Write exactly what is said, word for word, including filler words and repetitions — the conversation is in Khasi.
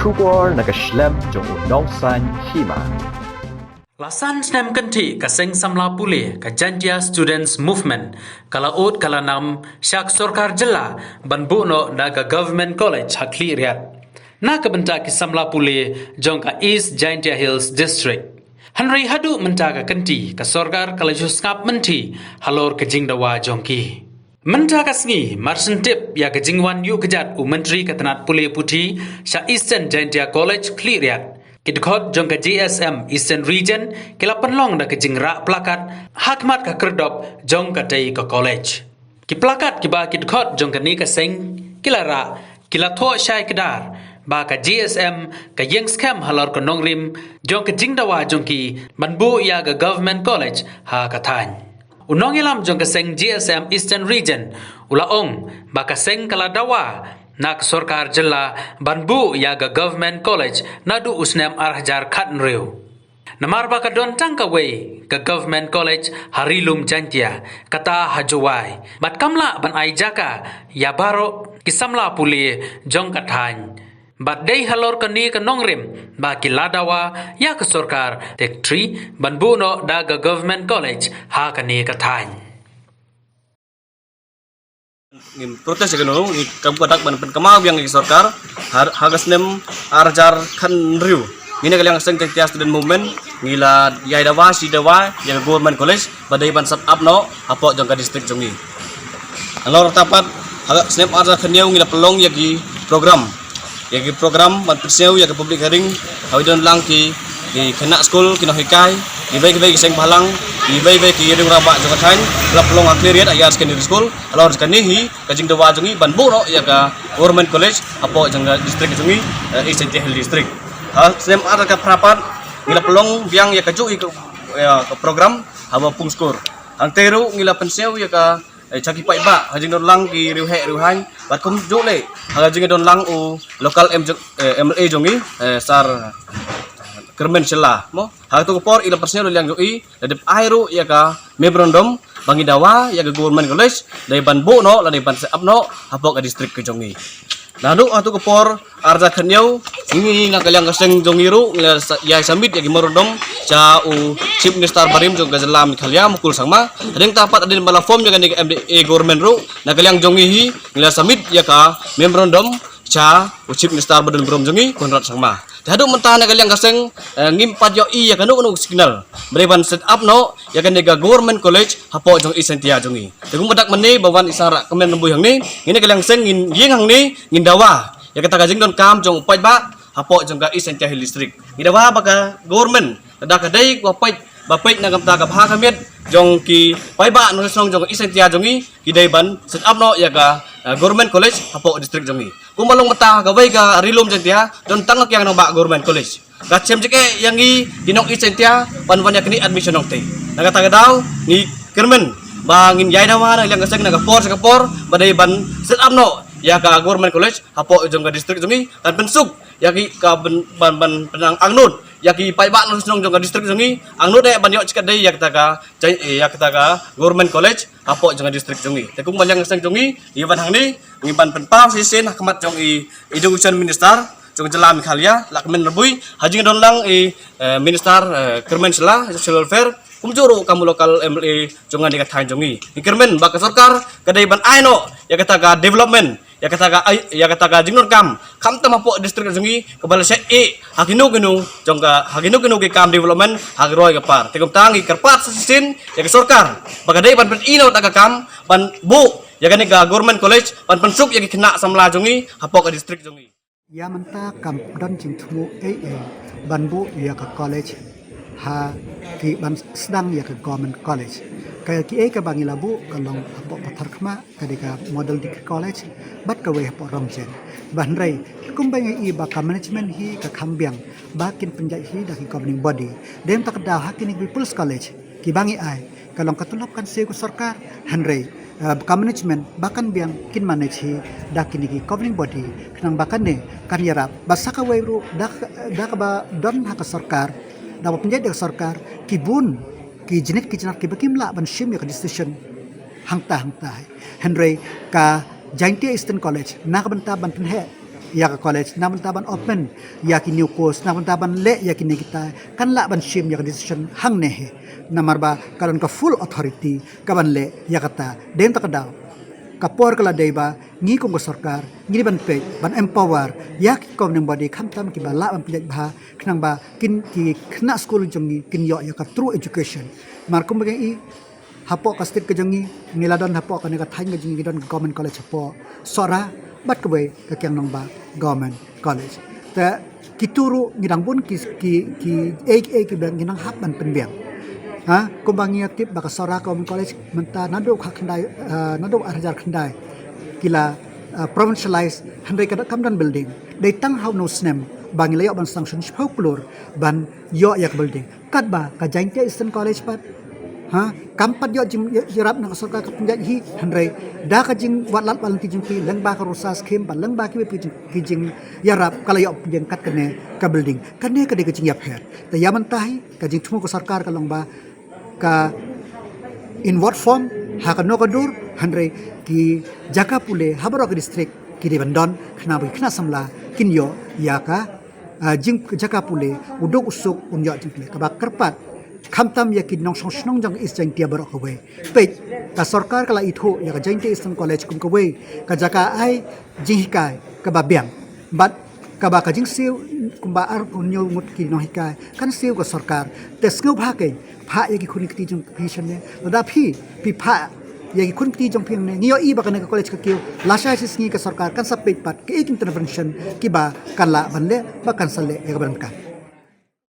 Khubor na ka shlem jong u nongsan hima. La san snem kynthih ka seng samla pule ka Jaintia Students Movement ka la ud ka la nam sha ka sorkar jylla ban buh noh da ka Government College ha Khliehriat na ka bynta ki samla pule jong ka East Jaintia Hills District. Hynrei haduh mynta ka kynti ka sorkar ka la ju sngap mynthi halor ka jingdawa jong ki. Mynta ka sngi, mar shen tip ïa ka jingwan ïuh kjat u Myntri ka tnat pule puthi sha Eastern Jaintia College Khliehriat, ki dkhot jong ka J S M Eastern Region ki la pynlong da ka jingrah plakat ha khmat ka kyrdop jong katei ka college. Ki plakat kiba ki dkhot jong kane ka seng ki la rah ki la thoh shai kdar ba ka J S M ka ïeng skhem halor ka nongrim jong ka jingdawa jong ki ban buh ïa ka Government College ha ka thaiñ. U nongïalam jong ka seng J S M Eastern Region u la ong ba ka seng ka la dawa na ka sorkar jylla ban buh ïa ka Government College naduh u snem ar hajar khatnriew. Namar ba ka don tang kawei ka Government College ha Ri Lum Jaintia, kata ha Jowai. Bad kam lah ban ai jaka ïa baroh ki samla pule jong ka thaiñ. Bad dei halor kane ka nongrim ba ki la dawa ïa ka sorkar Secretary ban buh noh da ka Government College ha kane ka thaiñ. Ngim protest ïa kano, ngi kam ka dak ban pynkynmaw biang ïa ki sorkar ha, ha ka snem ar hajar khatnriew. Ngi na ka liang seng Jaintia Student Movement ngi la ïai dawa shi dawa ïa ka Government College ba dei ban set up noh hapoh jong ka district jong ngi. Halor ta pat ha ka snem ar hajar khatnriew ngi la pynlong ïa ki program ïa ki program ban pynsngew ïa ka public hearing, ha i don lang ki, ki khynnah skul, ki nonghikai, ki wei ki wei ki seng bhalang, ki wei wei ki ïing rangbah jong ka thaiñ, la pynlong ha Khliehriat Higher Secondary School. Halor kane hi ka jingdawa jong ngi ban buh noh ïa ka Government College hapoh jong ka district jong ngi, eh, East Jaintia Hills District. Ha snem ar hajar khatphra pat ngi la pynlong biang ïa kajuh ïa ka, ïa ka program haba pung skur. Hangtei ruh ngi la pynsngew ïa ka eh, sha ki paidbah, ha jingdon lang ki riewheh riewhaiñ, bad kumjuh leh ha jingdon lang u local M, eh, M L A jong ngi, eh, Sir Kyrmen Shylla, mo. Ha kato ka por i la pynsngew na liang jong i, la dep ai ruh ïa ka memorandum ba ngi dawa ïa ka Government College, dei ban buh noh, la dei ban set up noh hapoh ka district ka jong ngi. Naduh ha kato ka por ar hajar khatnriew, ngi na ka liang ka seng jong ngi ruh ngi la sa-, ïa submit ïa ki memorandum sha u Chief Minister barim jong ka jylla Meghalaya, Mukul Sangma. Hadien ta pat hadien ba la form ïa kane ka M D A government ruh, na ka liang jong ngi hi ngi la submit ïa ka memorandum sha u Chief Minister ba don burom jong ngi, Conrad Sangma. Te haduh mynta na ka liang ka seng, eh, ngim pat ïohi ïa kano kano signal ba dei ban set up noh ïa kane ka Government College hapoh jong East Jaintia jong ngi. Te kumba dak mynne ba wan i Sir Kyrmen Shylla hangne, ngi na ka liang seng ngin ïeng hangne, ngin dawa ïa kata ka jingdonkam jong u paidbah hapoh jong ka East Jaintia Hills District. Ngi dawa ba ka government, lada ka dei ba peit, ba peit na ka bynta ka bha ka miat jong ki paidbah nongshong shnong jong ka East Jaintia jong ngi, ki dei ban set up noh ïa ka, eh, Government College hapoh district jong ngi. Kumba long mynta kawei ka Ri Lum Jaintia don tang ka kiang nongbah Government College. Ka shem jingeh ïa ngi ki nong East Jaintia ban wan ïa kane admission nongtei. Na kata ka daw ngi kyrmen ba ngin ïai dawa na liang ka seng na ka por sha ka por ba dei ban set up noh ïa ka Government College hapoh jong ka district jong ngi, kan pynsuk ïa ki ka ban, ban, ban pynang angnud ïa ki paidbah nongshong shnong jong ka district jong ngi, angnud eh ban ïoh shikatdei ïa kata ka, ïa kata ka Government College hapoh jong ka district jong ngi. Te kumba liang ka seng jong ngi, ngi wan hangne ngi ban pynpaw shisien ha khmat jong i Education Minister jong ka jylla Meghalaya, Lahkmen Rymbui, ha jingdon lang i, eh, Minister, eh, Kyrmen Shylla, Social Welfare, kumjuh ruh kam u local M L A jong kane ka thaiñ jong ngi. Ngi kyrmen ba ka sorkar ka dei ban ai noh ïa kata ka development, ïa kata ka ai, ïa kata ka jingdonkam, khamtam hapoh district jong ngi, kaba la shah ïeh ha kino kino jong ka, ha kino kino ki kam development ha ka roi ka par. Te kumta ngi kyrpad sa shisien ïa ka sorkar ba ka dei ban pyni noh da ka kam ban buh ïa kane ka Government College ban pynsuk ïa ki khynnah samla jong ngi hapoh ka district jong ngi. Ïa mynta kam don jingthmu ei ei ban buh ïa ka college ha ki ban sdang ïa ka Government College. Ka kiei kaba ngi la buh ka long hapoh Patharkhmah, ka dei ka Model Degree College bad kawei hapoh Rongjen. Ba hynrei kumba ngi i ba ka management hi ka kham biang ba kin pynjah hi da ki governing body. Dei mynta ka daw ha kine ki People's College kiba ngi ai, ka long ka tulop kan siew ka sorkar, hynrei, eh, ka management ba kan biang kin manage hi da kine ki governing body, khnang ba kane kan ïarap ba sa kawei ruh da, da kaba don ha ka sorkar, da ba pynjah da ka sorkar, ki bun ki jnit ki jnat kiba kim lah ban shim ïa ka decision hangta hangta. Hynrei ka Jaintia Eastern College na ka bynta ban pynheh ïa ka college, na bynta ban open ïa ki new course, na bynta ban leh ïa kine kita, kan lah ban shim ïa ka decision hangne hi. Namar ba ka don ka full authority ka ban leh ïa kata. Dei na kata ka daw, ka por ka la dei ba ngi kum ka sorkar ngi dei ban peit, ban empower ïa ki governing body, khamtam kiba lah ban pynjah bha, khnang ba kin ki khynnah skul jong ngi kin ïoh ïa ka true education. Namar kumba ngi i, hapoh ka state ka jong ngi, ngi la don hapoh kane ka thaiñ ka jong ngi, ngi don ka government college hapoh Sohra bad kawei ka Kiang Nangbah Government College. Te kitu ruh ngi dang bun ki, ki, ki, eh, eh, kiba ngi nang hap ban pynbiang. Ha, kumba ngi ïa tip ba ka Sohra Government College mynta naduh kha khyndai, ah, naduh ar hajar khyndai ki la, ah, provincialize, hynrei ka da kam don building. Dei tang ha uno u snem ba ngi la ïoh ban sanction shiphew klur ban ïoh ïa ka building. Katba ka Jaintia Eastern College pat, ha, kam pat ïoh jing ïarap na ka sorkar ka pynjah hi, hynrei da ka jingwad lad wad lynti jong phi, lyngba ka RUSA scheme bad lyngba kiwei pat ki jing, ki jingïarap ka la ïoh pynjah kat kane ka building. Kane ka dei ka jingïapher. Te ïa mynta hi ka jingthmu ka sorkar ka long ba ka in word form ha kano ka dur, hynrei ki jaka pule ha baroh ka district ki dei ban don, khnang ba ki khynnah samla kin ïoh ïa ka, ah, jing jaka pule, u duk u suk un ïoh jingpule. Kaba kyrpad khamtam ïa ki nongshong shnong jong ka East Jaintia baroh kawei. Peit, ka sorkar ka la ithuh ïa ka Jaintia Eastern College kum kawei ka jaka ai jinghikai kaba biang. Bad kaba ka jingsiew kumba arphew hynñiew ngut ki nonghikai kan siew ka sorkar. Te sngewbha kein, phah ïa ki khun ki kti jong phi shane. Lada phi, phi phah ïa ki khun ki kti jong phi hangne, ngi ïohi ba kane ka college ka kiew, lashai shi sngi ka sorkar kan sa peit pat kaei ki intervention kiba kan lah ban leh, ba kan sa leh ïa kaba donkam.